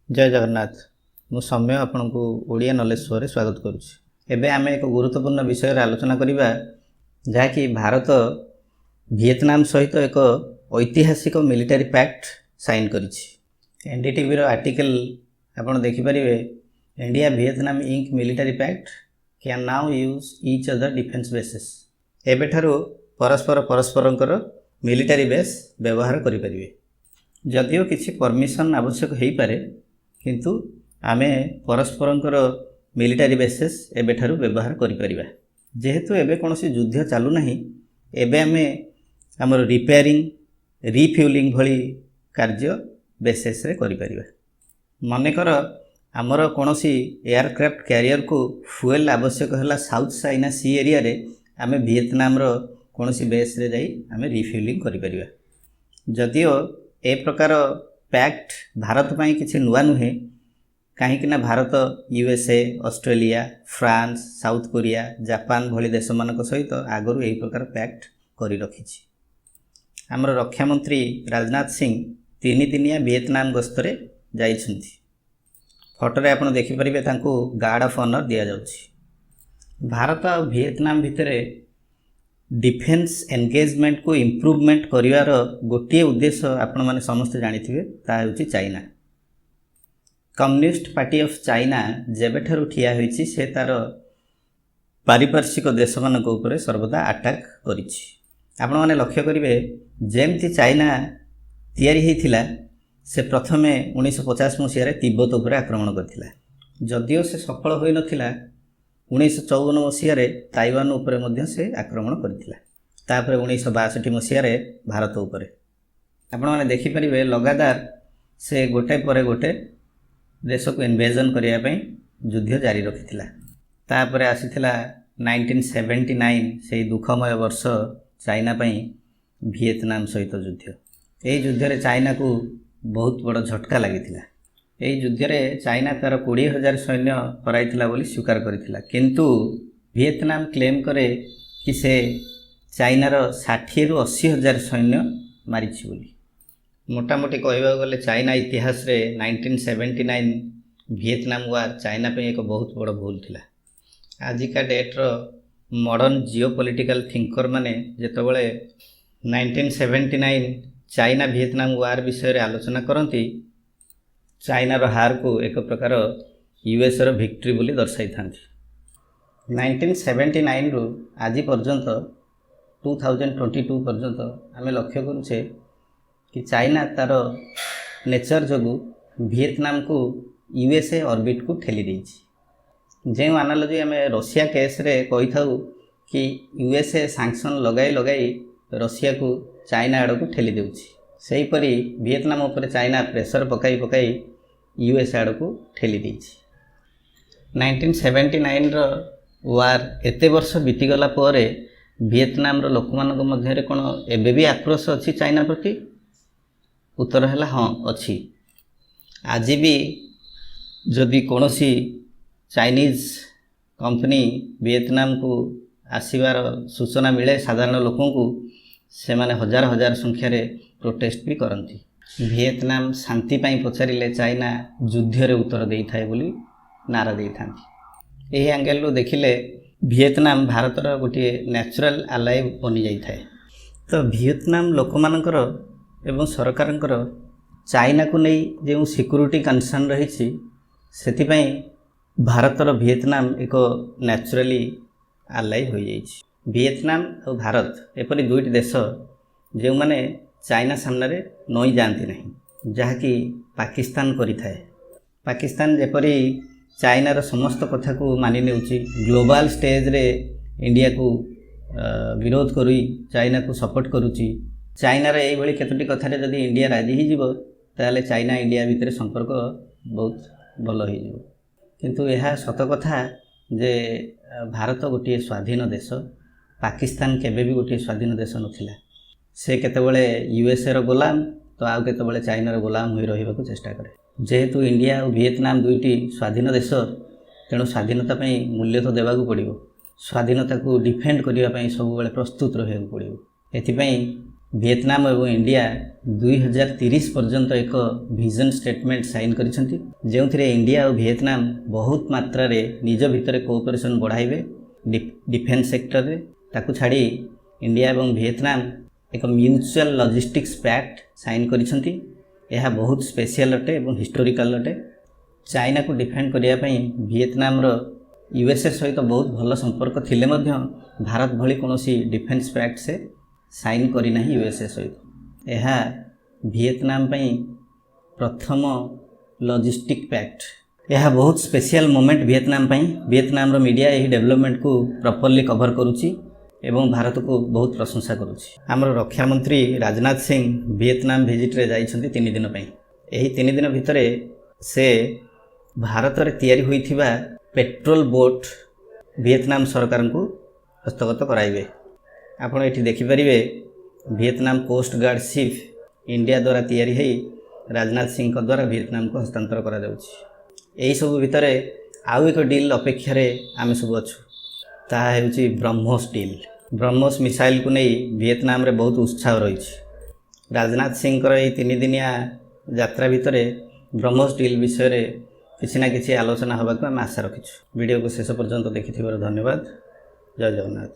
ଜୟ ଜଗନ୍ନାଥ। ମୁଁ ସୌମ୍ୟ, ଆପଣଙ୍କୁ ଓଡ଼ିଆ ନଲେଜ ଶୋରେ ସ୍ୱାଗତ କରୁଛି। ଏବେ ଆମେ ଏକ ଗୁରୁତ୍ୱପୂର୍ଣ୍ଣ ବିଷୟରେ ଆଲୋଚନା କରିବା, ଯାହାକି ଭାରତ ଭିଏତନାମ ସହିତ ଏକ ଐତିହାସିକ ମିଲିଟାରୀ ପ୍ୟାକ୍ଟ ସାଇନ୍ କରିଛି। ଏନ୍ଡିଟିଭିର ଆର୍ଟିକଲ ଆପଣ ଦେଖିପାରିବେ, "India Vietnam ink military pact, can now use each other defence bases." ଏବେଠାରୁ ପରସ୍ପର ପରସ୍ପରଙ୍କର ମିଲିଟାରୀ ବେସ୍ ବ୍ୟବହାର କରିପାରିବେ। ଯଦିଓ କିଛି ପରମିସନ୍ ଆବଶ୍ୟକ ହୋଇପାରେ, କିନ୍ତୁ ଆମେ ପରସ୍ପରଙ୍କର ମିଲିଟାରୀ ବେସେସ୍ ଏବେଠାରୁ ବ୍ୟବହାର କରିପାରିବା। ଯେହେତୁ ଏବେ କୌଣସି ଯୁଦ୍ଧ ଚାଲୁନାହିଁ, ଏବେ ଆମେ ଆମର ରିପେୟାରିଂ, ରିଫ୍ୟୁଲିଂ ଭଳି କାର୍ଯ୍ୟ ବେସେସ୍ରେ କରିପାରିବା। ମନେକର ଆମର କୌଣସି ଏୟାରକ୍ରାଫ୍ଟ କ୍ୟାରିୟରକୁ ଫୁଏଲ୍ ଆବଶ୍ୟକ ହେଲା ସାଉଥ୍ ଚାଇନା ସି ଏରିଆରେ, ଆମେ ଭିଏତନାମର କୌଣସି ବେସ୍ରେ ଯାଇ ଆମେ ରିଫ୍ୟୁଲିଂ କରିପାରିବା। ଯଦିଓ ଏ ପ୍ରକାର ପ୍ୟାକ୍ଟ ଭାରତ ପାଇଁ କିଛି ନୂଆ ନୁହେଁ, କାହିଁକିନା Bharat USA, Australia, France, south Korea, Japan ଭଳି ଦେଶମାନଙ୍କ ସହିତ ଆଗରୁ ଏହି ପ୍ରକାର ପ୍ୟାକ୍ଟ କରି ରଖିଛି। ଆମର ରକ୍ଷାମନ୍ତ୍ରୀ ରାଜନାଥ ସିଂ 3 ଦିନିଆ ଭିଏତନାମ ଗସ୍ତରେ ଯାଇଛନ୍ତି। ଫଟୋରେ ଆପଣ ଦେଖିପାରିବେ, ତାଙ୍କୁ ଗାର୍ଡ଼ ଅଫ୍ ଅନର୍ ଦିଆଯାଉଛି। ଭାରତ ଆଉ ଭିଏତନାମ ଭିତରେ ଡିଫେନ୍ସ ଏନଗେଜମେଣ୍ଟକୁ ଇମ୍ପ୍ରୁଭମେଣ୍ଟ କରିବାର ଗୋଟିଏ ଉଦ୍ଦେଶ୍ୟ ଆପଣମାନେ ସମସ୍ତେ ଜାଣିଥିବେ, ତାହା ହେଉଛି China. Communist party of China ଯେବେଠାରୁ ଠିଆ ହୋଇଛି, ସେ ତା'ର ପାରିପାର୍ଶ୍ୱିକ ଦେଶମାନଙ୍କ ଉପରେ ସର୍ବଦା ଆଟାକ୍ କରିଛି। ଆପଣମାନେ ଲକ୍ଷ୍ୟ କରିବେ, ଯେମିତି ଚାଇନା ତିଆରି ହୋଇଥିଲା, ସେ ପ୍ରଥମେ 1950 ମସିହାରେ ତିବ୍ବତ ଉପରେ ଆକ୍ରମଣ କରିଥିଲା। ଯଦିଓ ସେ ସଫଳ ହୋଇନଥିଲା, 1954 ମସିହାରେ ତାଇୱାନ ଉପରେ ମଧ୍ୟ ସେ ଆକ୍ରମଣ କରିଥିଲା। ତାପରେ 1962 ମସିହାରେ ଭାରତ ଉପରେ। ଆପଣମାନେ ଦେଖିପାରିବେ, ଲଗାତାର ସେ ଗୋଟେ ପରେ ଗୋଟେ ଦେଶକୁ ଇନଭେଜନ୍ କରିବା ପାଇଁ ଯୁଦ୍ଧ ଜାରି ରଖିଥିଲା। ତାପରେ ଆସିଥିଲା 1979, ସେଇ ଦୁଃଖମୟ ବର୍ଷ ଚାଇନା ପାଇଁ, ଭିଏତନାମ ସହିତ ଯୁଦ୍ଧ। ଏହି ଯୁଦ୍ଧରେ ଚାଇନାକୁ ବହୁତ ବଡ଼ ଝଟକା ଲାଗିଥିଲା। ଏହି ଯୁଦ୍ଧରେ ଚାଇନା ତା'ର 20,000 ସୈନ୍ୟ ହରାଇଥିଲା ବୋଲି ସ୍ୱୀକାର କରିଥିଲା, କିନ୍ତୁ ଭିଏତନାମ କ୍ଲେମ୍ କରେ କି ସେ ଚାଇନାର 60ରୁ 80 ହଜାର ସୈନ୍ୟ ମାରିଛି ବୋଲି। ମୋଟାମୋଟି କହିବାକୁ ଗଲେ ଚାଇନା ଇତିହାସରେ 1979 ଭିଏତନାମ ୱାର୍ ଚାଇନା ପାଇଁ ଏକ ବହୁତ ବଡ଼ ଭୁଲ ଥିଲା। ଆଜିକା ଡେଟ୍ର ମଡ଼ର୍ଣ୍ଣ ଜିଓ ପଲିଟିକାଲ ଥିଙ୍କରମାନେ ଯେତେବେଳେ 1979 ଚାଇନା ଭିଏତନାମ ୱାର୍ ବିଷୟରେ ଆଲୋଚନା କରନ୍ତି, ଚାଇନାର ହାରକୁ ଏକ ପ୍ରକାର ୟୁଏସ୍ର ଭିକ୍ଟ୍ରି ବୋଲି ଦର୍ଶାଇଥାନ୍ତି। 1979ରୁ ଆଜି ପର୍ଯ୍ୟନ୍ତ, 2022 ପର୍ଯ୍ୟନ୍ତ ଆମେ ଲକ୍ଷ୍ୟ କରୁଛେ କି ଚାଇନା ତା'ର ନେଚର ଯୋଗୁଁ ଭିଏତନାମକୁ ୟୁଏସ୍ଏ ଅର୍ବିଟକୁ ଠେଲି ଦେଇଛି। ଯେଉଁ ଆନାଲୋଜି ଆମେ ରଷିଆ କେସ୍ରେ କହିଥାଉ କି ୟୁଏସ୍ଏ ସାଙ୍କସନ୍ ଲଗାଇ ଲଗାଇ ରଷିଆକୁ ଚାଇନା ଆଡ଼କୁ ଠେଲି ଦେଉଛି, ସେହିପରି ଭିଏତନାମ ଉପରେ ଚାଇନା ପ୍ରେସର ପକାଇ ପକାଇ ୟୁଏସ୍ ଆଡ଼କୁ ଠେଲି ଦେଇଛି। 1979ର ୱାର୍ ଏତେ ବର୍ଷ ବିତିଗଲା ପରେ ଭିଏତନାମର ଲୋକମାନଙ୍କ ମଧ୍ୟରେ କ'ଣ ଏବେ ବି ଆକ୍ରୋଶ ଅଛି ଚାଇନା ପ୍ରତି? ଉତ୍ତର ହେଲା ହଁ, ଅଛି। ଆଜି ବି ଯଦି କୌଣସି ଚାଇନିଜ୍ କମ୍ପାନୀ ଭିଏତନାମକୁ ଆସିବାର ସୂଚନା ମିଳେ ସାଧାରଣ ଲୋକଙ୍କୁ, ସେମାନେ ହଜାର ହଜାର ସଂଖ୍ୟାରେ ପ୍ରୋଟେଷ୍ଟ ବି କରନ୍ତି। ଭିଏତନାମ ଶାନ୍ତି ପାଇଁ ପଚାରିଲେ ଚାଇନା ଯୁଦ୍ଧରେ ଉତ୍ତର ଦେଇଥାଏ ବୋଲି ନାରା ଦେଇଥାନ୍ତି। ଏହି ଆଙ୍ଗେଲରୁ ଦେଖିଲେ ଭିଏତନାମ ଭାରତର ଗୋଟିଏ ନ୍ୟାଚୁରାଲ ଆଲାଇ ବନିଯାଇଥାଏ। ତ ଭିଏତନାମ ଲୋକମାନଙ୍କର ଏବଂ ସରକାରଙ୍କର ଚାଇନାକୁ ନେଇ ଯେଉଁ ସିକ୍ୟୁରିଟି କନସର୍ନ ରହିଛି, ସେଥିପାଇଁ ଭାରତର ଭିଏତନାମ ଏକ ନ୍ୟାଚୁରାଲି ଆଲାଇ ହୋଇଯାଇଛି। ଭିଏତନାମ ଆଉ ଭାରତ ଏପରି ଦୁଇଟି ଦେଶ, ଯେଉଁମାନେ ଚାଇନା ସାମ୍ନାରେ ନଇଁ ଯାଆନ୍ତି ନାହିଁ, ଯାହାକି ପାକିସ୍ତାନ କରିଥାଏ। ପାକିସ୍ତାନ ଯେପରି ଚାଇନାର ସମସ୍ତ କଥାକୁ ମାନି ନେଉଛି, ଗ୍ଲୋବାଲ ଷ୍ଟେଜରେ ଇଣ୍ଡିଆକୁ ବିରୋଧ କରି ଚାଇନାକୁ ସପୋର୍ଟ କରୁଛି, ଚାଇନାର ଏଇଭଳି କେତୋଟି କଥାରେ ଯଦି ଇଣ୍ଡିଆ ରାଜି ହେଇଯିବ, ତାହେଲେ ଚାଇନା ଇଣ୍ଡିଆ ଭିତରେ ସମ୍ପର୍କ ବହୁତ ଭଲ ହେଇଯିବ। କିନ୍ତୁ ଏହା ସତ କଥା ଯେ ଭାରତ ଗୋଟିଏ ସ୍ୱାଧୀନ ଦେଶ। ପାକିସ୍ତାନ କେବେ ବି ଗୋଟିଏ ସ୍ୱାଧୀନ ଦେଶ ନଥିଲା। ସେ କେତେବେଳେ ୟୁଏସ୍ଏର ଗୋଲାମ ତ ଆଉ କେତେବେଳେ ଚାଇନାର ଗୋଲାମ ହୋଇ ରହିବାକୁ ଚେଷ୍ଟା କରେ। ଯେହେତୁ ଇଣ୍ଡିଆ ଆଉ ଭିଏତନାମ ଦୁଇଟି ସ୍ୱାଧୀନ ଦେଶ, ତେଣୁ ସ୍ୱାଧୀନତା ପାଇଁ ମୂଲ୍ୟ ତ ଦେବାକୁ ପଡ଼ିବ। ସ୍ୱାଧୀନତାକୁ ଡିଫେଣ୍ଡ କରିବା ପାଇଁ ସବୁବେଳେ ପ୍ରସ୍ତୁତ ରହିବାକୁ ପଡ଼ିବ। ଏଥିପାଇଁ ଭିଏତନାମ ଏବଂ ଇଣ୍ଡିଆ 2030 ପର୍ଯ୍ୟନ୍ତ ଏକ ଭିଜନ ଷ୍ଟେଟମେଣ୍ଟ ସାଇନ୍ କରିଛନ୍ତି, ଯେଉଁଥିରେ ଇଣ୍ଡିଆ ଆଉ ଭିଏତନାମ ବହୁତ ମାତ୍ରାରେ ନିଜ ଭିତରେ କୋଅପରେସନ୍ ବଢ଼ାଇବେ ଡିଫେନ୍ସ ସେକ୍ଟରରେ। ତାକୁ ଛାଡ଼ି ଇଣ୍ଡିଆ ଏବଂ ଭିଏତନାମ ଏକ ମ୍ୟୁଚୁଆଲ ଲଜିଷ୍ଟିକ୍ସ ପ୍ୟାକ୍ଟ ସାଇନ୍ କରିଛନ୍ତି। ଏହା ବହୁତ ସ୍ପେଶିଆଲ ଅଟେ ଏବଂ ହିଷ୍ଟୋରିକାଲ ଅଟେ। ଚାଇନାକୁ ଡିଫେଣ୍ଡ କରିବା ପାଇଁ ଭିଏତନାମର ୟୁଏସ୍ଏ ସହିତ ବହୁତ ଭଲ ସମ୍ପର୍କ ଥିଲେ ମଧ୍ୟ ଭାରତ ଭଳି କୌଣସି ଡିଫେନ୍ସ ପ୍ୟାକ୍ଟ ସେ ସାଇନ୍ କରିନାହିଁ ୟୁଏସ୍ଏ ସହିତ। ଏହା ଭିଏତନାମ ପାଇଁ ପ୍ରଥମ ଲଜିଷ୍ଟିକ୍ ପ୍ୟାକ୍ଟ। ଏହା ବହୁତ ସ୍ପେଶିଆଲ ମୋମେଣ୍ଟ ଭିଏତନାମ ପାଇଁ। ଭିଏତନାମର ମିଡ଼ିଆ ଏହି ଡେଭଲପମେଣ୍ଟକୁ ପ୍ରପରଲି କଭର କରୁଛି ଏବଂ ଭାରତକୁ ବହୁତ ପ୍ରଶଂସା କରୁଛି। ଆମର ରକ୍ଷାମନ୍ତ୍ରୀ ରାଜନାଥ ସିଂ ଭିଏତନାମ ଭିଜିଟ୍ରେ ଯାଇଛନ୍ତି 3 ଦିନ ପାଇଁ। ଏହି 3 ଦିନ ଭିତରେ ସେ ଭାରତରେ ତିଆରି ହୋଇଥିବା ପେଟ୍ରୋଲ ବୋଟ୍ ଭିଏତନାମ ସରକାରଙ୍କୁ ହସ୍ତଗତ କରାଇବେ। ଆପଣ ଏଠି ଦେଖିପାରିବେ, ଭିଏତନାମ କୋଷ୍ଟ ଗାର୍ଡ଼ ସିପ୍ ଇଣ୍ଡିଆ ଦ୍ୱାରା ତିଆରି ହୋଇ ରାଜନାଥ ସିଂଙ୍କ ଦ୍ୱାରା ଭିଏତନାମକୁ ହସ୍ତାନ୍ତର କରାଯାଉଛି। ଏହିସବୁ ଭିତରେ ଆଉ ଏକ ଡିଲ୍ ଅପେକ୍ଷାରେ ଆମେ ସବୁ ଅଛୁ। ତାହା ହେଉଛି ବ୍ରହ୍ମୋସ ଡିଲ୍। ବ୍ରହ୍ମୋସ ମିସାଇଲକୁ ନେଇ ଭିଏତନାମରେ ବହୁତ ଉତ୍ସାହ ରହିଛି। ରାଜନାଥ ସିଂଙ୍କର ଏହି 3 ଦିନିଆ ଯାତ୍ରା ଭିତରେ ବ୍ରହ୍ମୋସ ଡିଲ୍ ବିଷୟରେ କିଛି ନା କିଛି ଆଲୋଚନା ହେବାକୁ ଆମେ ଆଶା ରଖିଛୁ। ଭିଡ଼ିଓକୁ ଶେଷ ପର୍ଯ୍ୟନ୍ତ ଦେଖିଥିବାରୁ ଧନ୍ୟବାଦ। ଜୟ ଜଗନ୍ନାଥ।